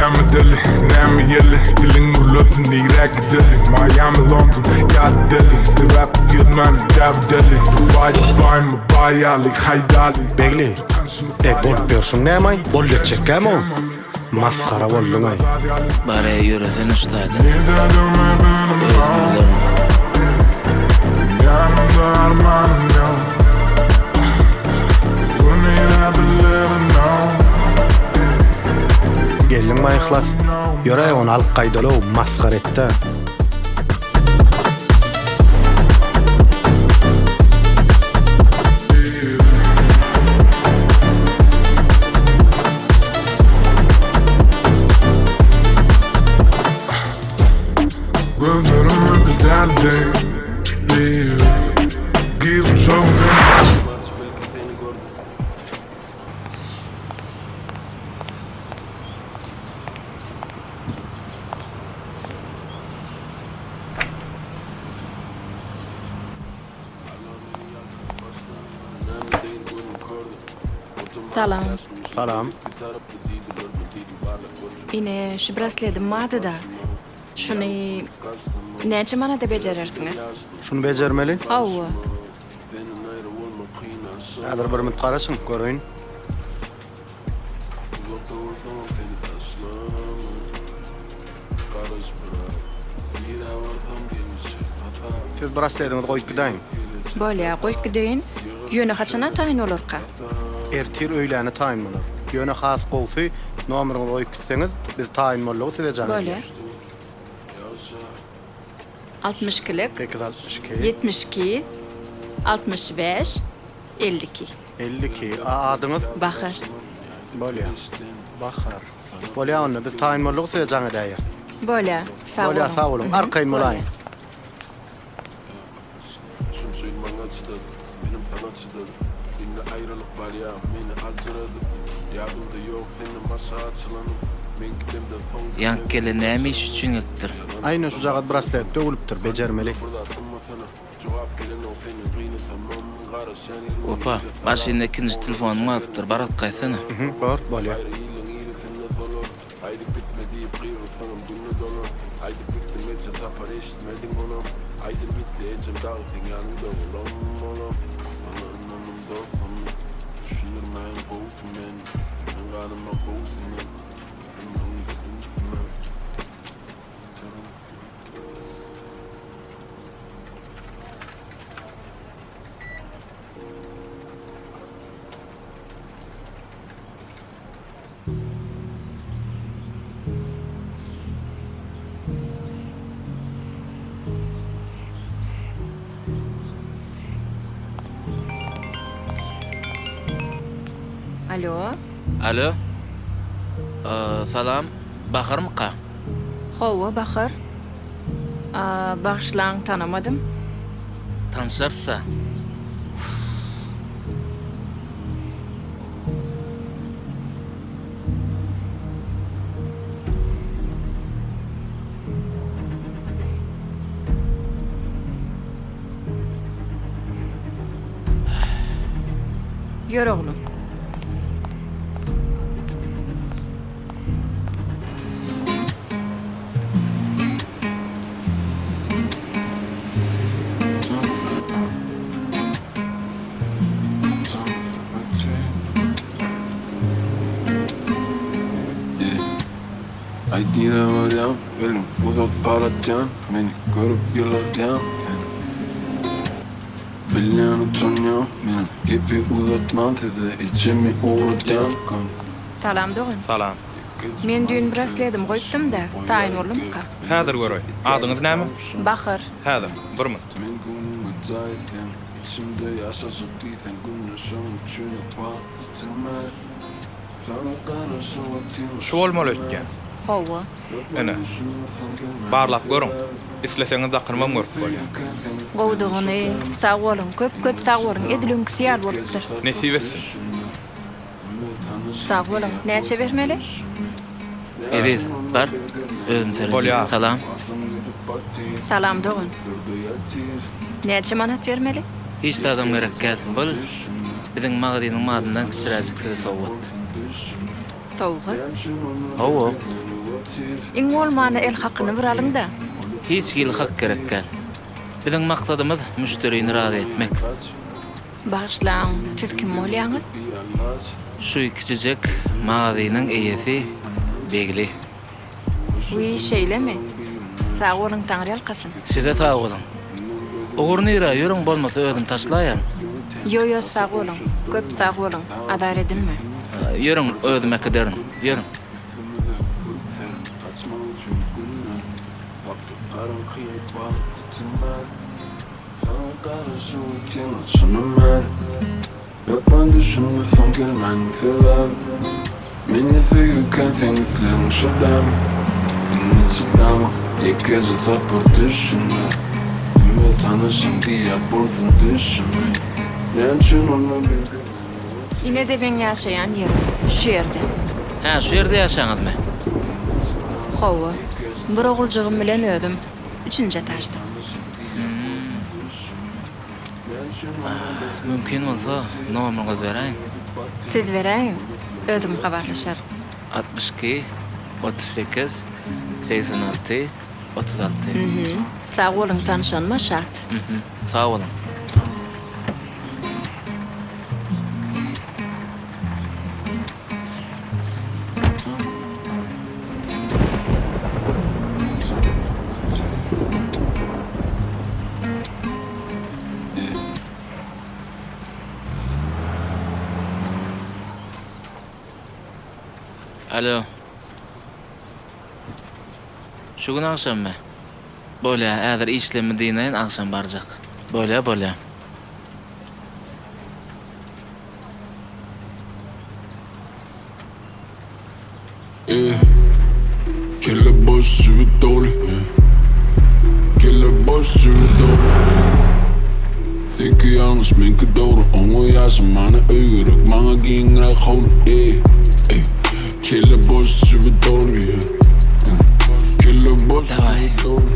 Näme deli, näme ýeli Diliň gürlesin nirä gideli Miami, London ýa-da Deli Sebäpsiz gezmäni däbi deli Dubaý, Dubaýmy, baýaly, haýdaly Begli, e bolup ýörşüň nämaý? Bol ýetjekkäm-ow? Masgara bolduň-aý. Bar-eý ýöresene şu taýdan. Nirdedigimi Özüm bilemok bilerin. Ýanymda armanym ýok Bu nirä bilerin-ow Geldiňmi Yhlas? Ýöräý ony alyp gaýdaly-ow, masgara etdi-ä. Gözlerim edil däli deý Gir uçagyň sen Salam. Salam. Ine, şu brasledim bardy-da. Şuny näçe manada bejerersiňiz? Şuny bejermeli? Hawa. Häzir bir minut garaşyň, göreýin. Uzakda bolsaňam seni taşlaman Garaş biraz Nirä barsam hemişe hasap Siz braslediňizi goýup gidäýiň. Bolýa, goýup gideýin. Ýöne haçana taýyn bolarka? Ertir öýläne taýyn bolar. Ýöne has gowusy nomeriňizi goýup gitseňiz, biz taýyn boldugy size jaň Bolýa. edýäris. 62-lik. 862. 72, 65, 52. 52. A adyňyz? Bahar. Bolýa. Bahar. Bolýa onda biz taýyn boldugy size jaň edäýeris. Bolýa. Sag Bolýa boluň. sag boluň. Arkaýyn bolaýyň. Şunça ýyl maňa çydady, menem saňa çydadym. Indi aýralyk barýa, meni aljyradyp. Ýadymda ýok senden başga açylanym. Men gidemden soň Ýaňky gelen näme iş üçin gelipdir? Aýna şujagaz braslet döwülipdir, bejermeli. Bir zat dymmasana. Jogap gelenok senden gynasamam garaşýan ýeriňe Opa, maşynda ikinji telefonym galypdyr, bar alyp gaýtsana. Mhm, bor, bolýa. Gaýry iliň irisinde solar Aýdyp gitme diýip gygyrsaňam günde dolar Aýdyp gitdim eje sapar eşitmediň onam Aýdym ýitdi ejem dagy seň ýanyňda bolam bolam Saňa ynandym dostummy Düşündirmäýin gowusy men Men ganyma gowusy men Symrygymda ünsüm men Alo. Alo. Salam. Baharmyka? Hawa, Bahar. Bagyşlaň, tanamadym. Tanşarys-a. Ýör oglum. Aýt nirä barýaň, eliň uzat garatýan, meni görüp ýyladýaň sen. Bilýän utanýaň, menem gepi uzatman size ejemi ugradýan. Salam dogan. Salam. Men düýn brasledim goýupdym-da, taýyn boldumyka? Häzir göreý. Adyňyz näme? Bahar. Häzir, bir minut. Men göwnüme jaý sen, içimde ýaşajak diýseň günde şoň üçin wagt ýitirme. Saňa garaşyp otyryn Şu bolmaly öýtýän. Hawa. Ine. Barlap görüň. Isleseňiz dakynybam görüp bolýar. Gowudygyny, sag boluň, köp köp sag boluň, edil öňküsi ýaly bolupdyr. Nesip etsin. Sag boluň. Näçe bermeli? Eziz, bar, özüm seredeýin. Bolýar. Salam. Salam dogan. Näçe manat bermeli? Hiç zadam gerek däl. Bul, biziň magazynyň adyndan kiçiräjik size sowgat. Sowgat? Hawa. Iň bolmanda el hakyny bir alyň-da. Hiç hili hak gerek däl. Biziň maksadymyz müşderini razy etmek. Bagyşlaň, siz kim bolýaňyz? Şu kiçijek magazynyň eýesi Begli. Wiý, şeýlemi? Sag boluň, Taňryýalkasyn. Size sag boluň. Ugur nirä, ýörüň bolmasa özüm taşlaýan. Ýo, ýo, sag boluň. Köp sag boluň. Azar edinme. Ýörüň, özüm äkiderin. Ýörüň. Hökman düşünme soň gelmäniň sebäbi Mende söýgi kän seň islegiň şydamy Indi çydamok ýekeje sapar düşünme Hemme tanyşyň diýýär bolsun düşümi Näme üçin onda bilgi Ine-de meň ýaşaýan ýerim, şu ýerde. Hä, şu ýerde ýaşaňyzmy? Hawa, bir oguljygym bilen özüm, üçünji etažda. Mümkin bolsa, nomeryňyzy beräýiň. Siz beräýiň, özüm habarlaşaryn. 62 38 86 36. Sag boluň, tanyşanyma şat. Sag boluň. Alo. Şu gün agşammy? Bolýa, häzir işlemmi dynaýyn, agşam barjak. Bolýa, bolýa. Eh, kelle boş jübi doly eh. Kelle boş jübi doly Seňki ýalňyş meňki dogry Oňa ýaşamana öý gerek Maňa giňräk howly eh, eh. Kelle boş jübi doly eh. Kelle boş jübi doly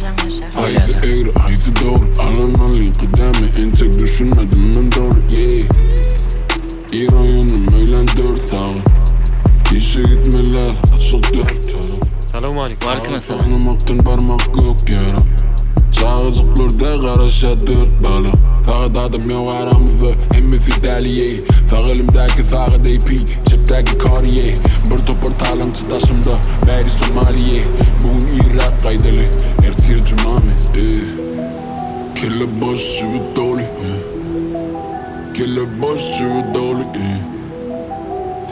Jaňlaşarys. Haýsy egri haýsy dogry Alan alyňky dämi entek düşünmedim men dogry yeah. Ir oýandym öýlän dört sagat Işe gitmeliler açyk dört tarap Salowmalikim. Waleýkim essalam. Tanamakdan barmak gök ýara Çagajyklar-da garaşýar dört bala Sagat adam ýok aramyzda hemmesi däli ýeý Sag elimdäki sagat AP çepdäki Cartier Bir topar talaňçy daşymda bäri Somali ýeý Bu gün irräk gaýdaly ertir jumamy eý Kelle boş jübi doly eý Kelle boş jübi doly eý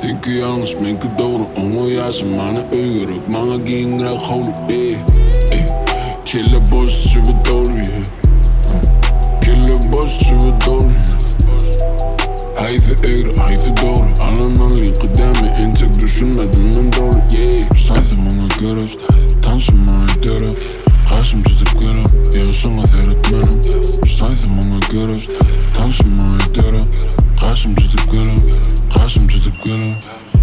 Seňki ýalňyş meňki dogry Oňa ýaşamana öý gerek Maňa giňräk howly eý eý Kelle boş jübi doly eý Kelle boş jübi doly Haýsy egri haýsy dogry Alan alyňky dämi entek düşünmedim men dogry eý Saýsy maňa gerek Tanşym maňa derek Gaşym çyzyp gerek Ýagşyňa seretmenem Saýsy maňa gerek Tanşym maňa derek Gaşym çyzyp gerek Gaşym çyzyp gerek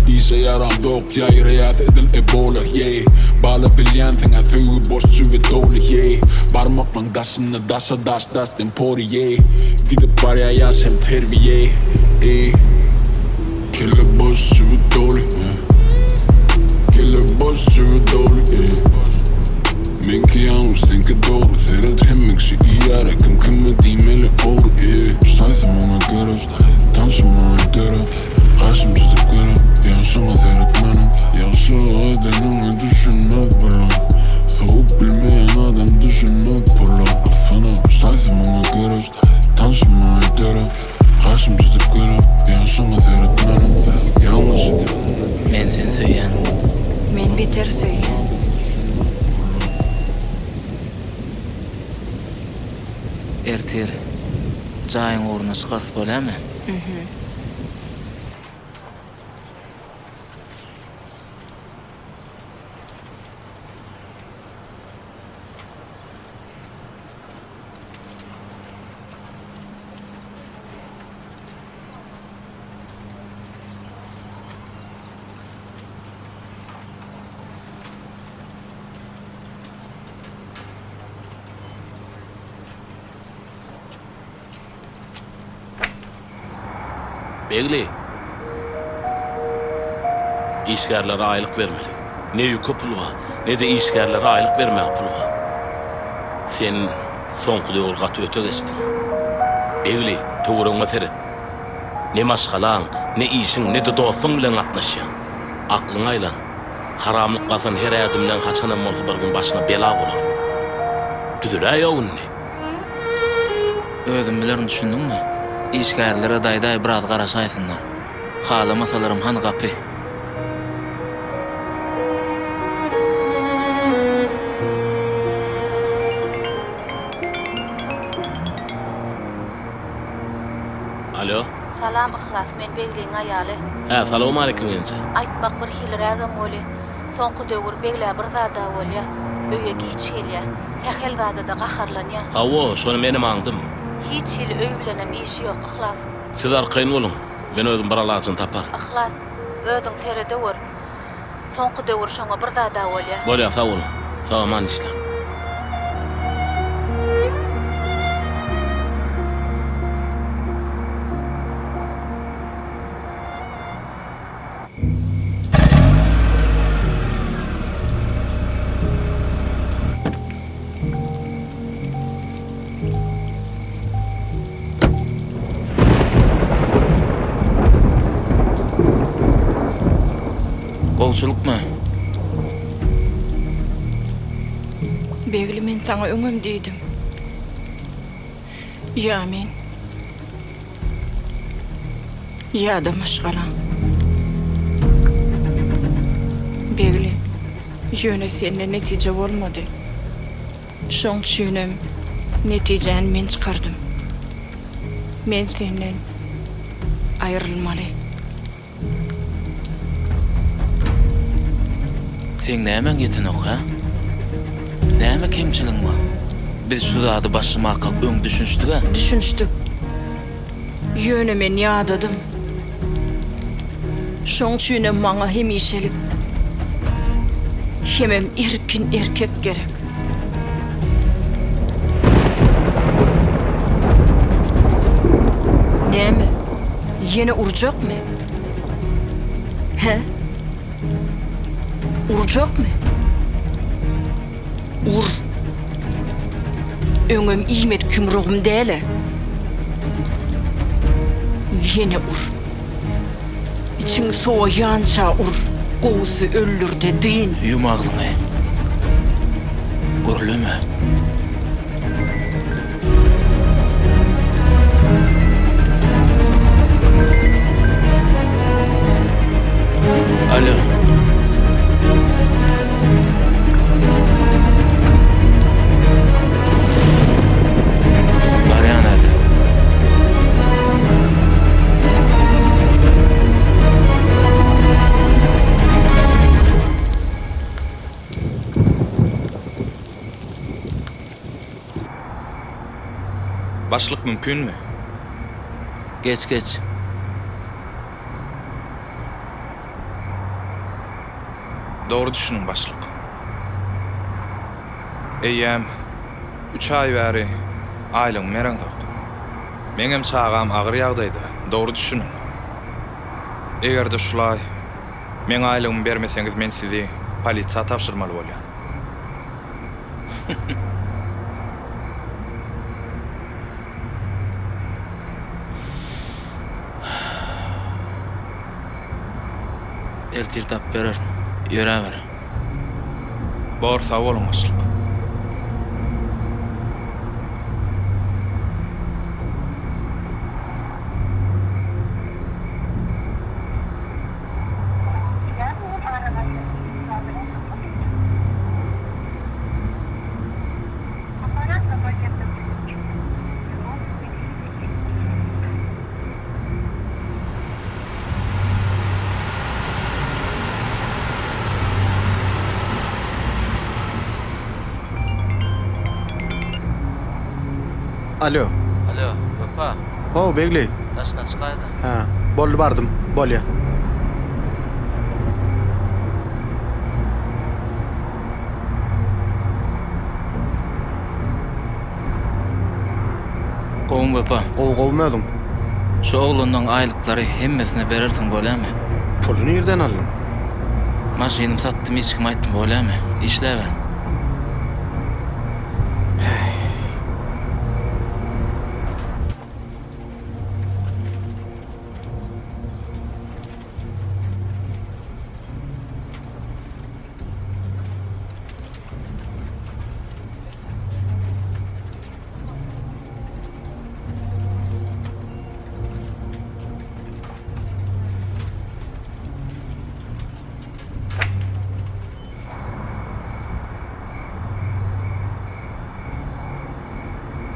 Işe ýaram dok ýaýraýas edil ebola ýeý Bala bilýänsiňä söýgi boş jübi doly ýeý Barmaklaň daşynda daşa daş Dustin Poirier Gidip barýa ýaş hem terbiýe eý Kelle boş jübi doly ýe Kelle boş jübi doly eý Meňki ýalňyş seňki dogry Seret hemme kişi iýýär kim kime diýmeli ogry eý Saýsy maňa gerek Tanşym maňa derek Gaşym çyzyp gerek Ýagşyňa seretmenem Ýagşylyk edeniňe düşünmez bular Sowuk bilmeýän adam düşünmez pula Sana saýsy maňa gerek Tanşym maňa derek Gaşym çyzyp gerek Ýagşyňa seretmenem Ýalňyş Men seni söýýän. Men beter söýýän. Ertir jaýyň ugruna çykarys bolýamy? Begli. Işgärlere aýlyk bermeli. Ne ýüke pul bar, ne-de işgärlere aýlyk bermäge pul bar. Sen soňky döwür gaty öte geçdiň. Begli, töweregiňe seret. Ne maşgalaň, ne işiň, ne-de dostuň bilen gatnaşýaň. Aklyňa aýlan. Haramlyk basan her ädimleň haçanam bolsa bir gün başyňa bela bolar. Düzeläý-ow indi. Özüm bilerin düşündiňmi? Işgärlere daýdaý biraz garaşaýsynlar. Halamasalaram hany gapy. Alo. Salam Yhlas men Begliň aýaly. Hä salowmaleýkim gelneje. Aýtmak bir hilirägem weli soňky döwür Beglä bir zada bolýa. Öýe giç gelýä. Sähel zadada gaharlanýa. Hawa şony menem aňdym. Hiç hili öý bilenem işi ýok Yhlas. Siz arkaýyn boluň. Men özüm bir alajyny taparyn. Yhlas, özüň seredewür. Soňky döwür şoňa bir zad-a bolýa. Bolýa, sag boluň. Sag-aman işläň. Gowçulykmy? Begli men saňa öňem diýdim. Ýa men. Ýa-da maşgalaň. Begli, ýöne sende netije bolmady. Şoň üçinem netijäni men çykardym. Men senden aýrylmaly. Seň nämäň ýetenok, hä? Näme kemçiligiň bar? Biz şu zady başymakak öň düşünişdik-ä. Düşünişdik. Ýöne men ýadadym. Şoň üçinem maňa hemişelik hemem erkin erkek gerek. Näme, ýene urjakmy? Hä? Urjakmy? Ur. Öňem iýmedik ýumrugym däl-ä. Ýene ur. Içiň sowaýança ur. Gowusy öldür-de dyn. Ýum agzyňy. Gürleme. Alo. Barýan häzir. Başlyk mümkinmi? Geç geç. Dogry düşüniň başlyk. Eýýäm üç aý bäri aýlygymy bereňzok. Meňem çagam agyr ýagdaýda, dogry düşüniň. Eger-de şulaý meň aýlygymy bermeseňiz men sizi polisiýa tabşyrmaly bolýan. Ertir tapyp bererin. Ýöräber. Bor, sag boluň, başlyk. Alo. Alo, Wepa. How, Begli. Daşyna çykaýda. Hä, boldy bardym. Bolýa. Gowumy Wepa? Gowy gowumy özüň? Şu oglanlaň aýlyklary hemmesine berersiň bolýamy? Puly nirden aldyň? Maşynym satdym hiç kime aýtma bolýamy? Işläber.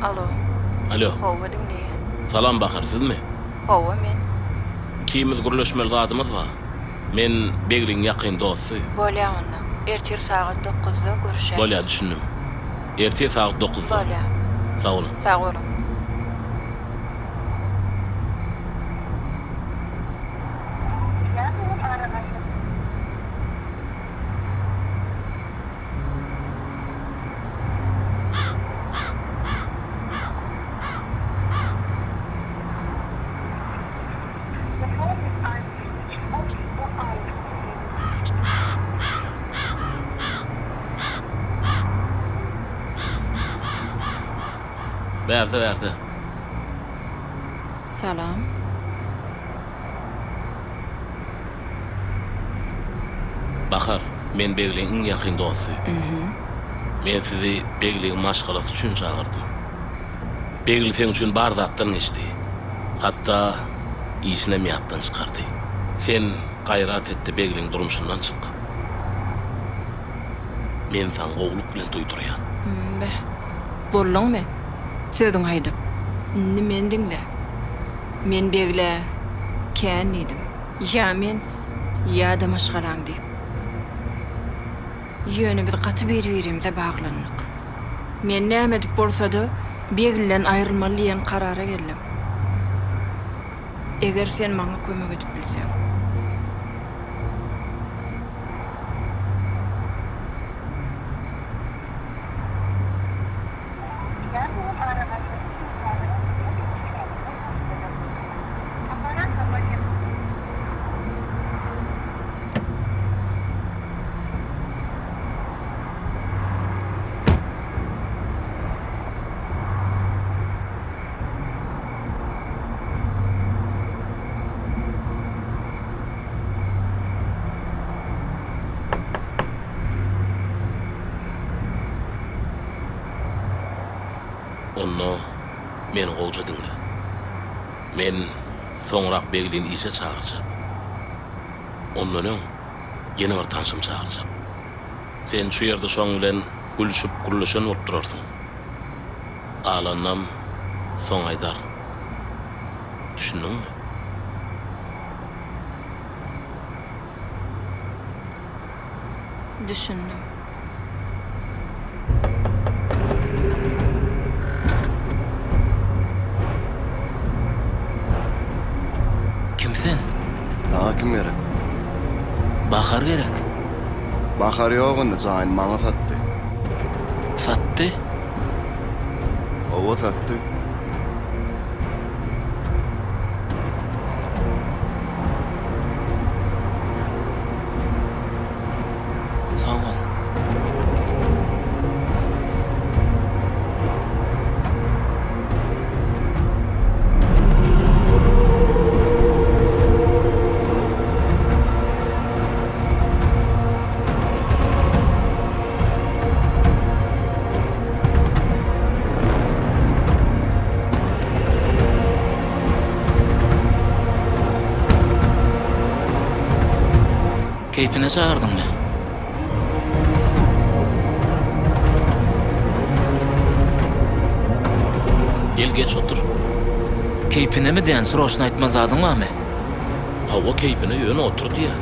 Alo. Alo. Hawa diňleýän. Salam Bahar sizmi? Hawa men. Ikimiz gürleşmeli zadymyz bar. Men Begliň ýakyn dosty. Bolýa onda. Ertir sagat dokuzda görüşäýeris. Bolýa düşündim. Ertir sagat dokuzda. Bolýa. Sag boluň. Sag boluň. Bärde bärde. Salam. Bahar, men Begliň iň ýakyn dosty. Men sizi Begliň maşgalasy üçin çagyrdym. Begli seň üçin bar zatdan geçdi. Hatda işinem ýatdan çykardy. Sen gaýrat et-de Begliň durmuşyndan çyk. Men saňa gowulyk bilen duýdurýan. Beh, bolduňmy? Sözüňi aýdyp. Indi meni diňle. Men Beglä kän diýdim. Ýa men, ýa-da maşgalaň diýip. Ýöne biz gaty bir-birimize baglandyk. Men näme edip bolsa-da, Begliden aýrylmaly diýen karara geldim. Eger sen maňa kömek edip bilseň. Onda meni gowja diňle. Men soňrak Beglini işe çagyrjak. Ondan öň ýene bir tanşymy çagyrjak. Sen şu ýerde şoň bilen gülşüp, gürleşen bolup durarsyň. Galanynam soň aýdaryn. Düşündiňmi? Düşündim. Kim sen? Saňa kim gerek? Bahar gerek. Bahar ýok indi, jaýyny maňa satdy. Satdy? Hawa, satdy. Sag bol. Keýpine çagyrdyňmy? Gel geç otur. Keýpinemi diýän sroçny aýtmaly zadyň barmy? Hawa keýpine ýöne otur diýýän.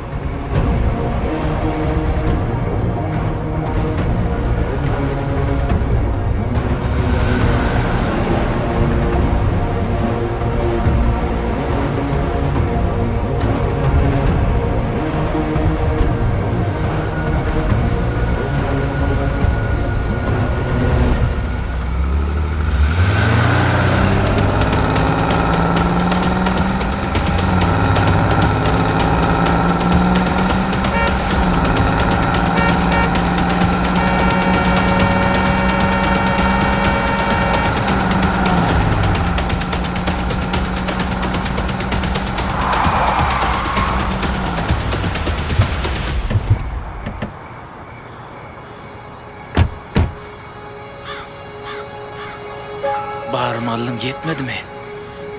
aldyň ýetmedimi?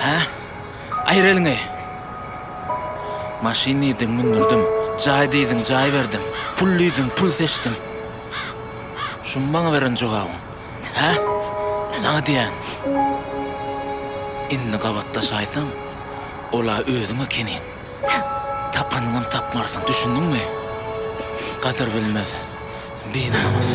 Hä? Aýyr eliňi! Maşyn diýdiň mündürdim, jaý diýdiň jaý berdim, pul diýdiň pul seçdim. Şumy maňa beren jogabyň? Hä? Saňa diýýän. Indi gabatlaşaýsaň, ol-a özüň ekeniň. Tapanyňam tapmarsyň, düşündiňmi? Gadyr bilmez, binamys.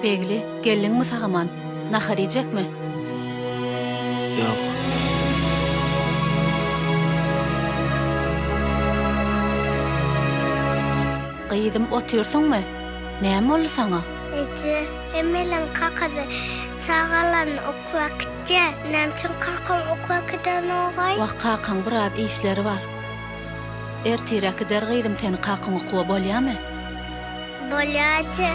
Begli, geldiňmi sag-aman? Nahar iýjekmi? Ýok. Gyzym, otyrsyňmy? Näme boldy saňa? Eje, hemmeleň kakasy çagalaryny okuwa äkitýär. Näme üçin kakam okuwa äkidenogay? Wah, kakaň biraz işleri bar. Ertir äkider gyzym seni kakaň okuwa, bolýamy? Bolýa eje.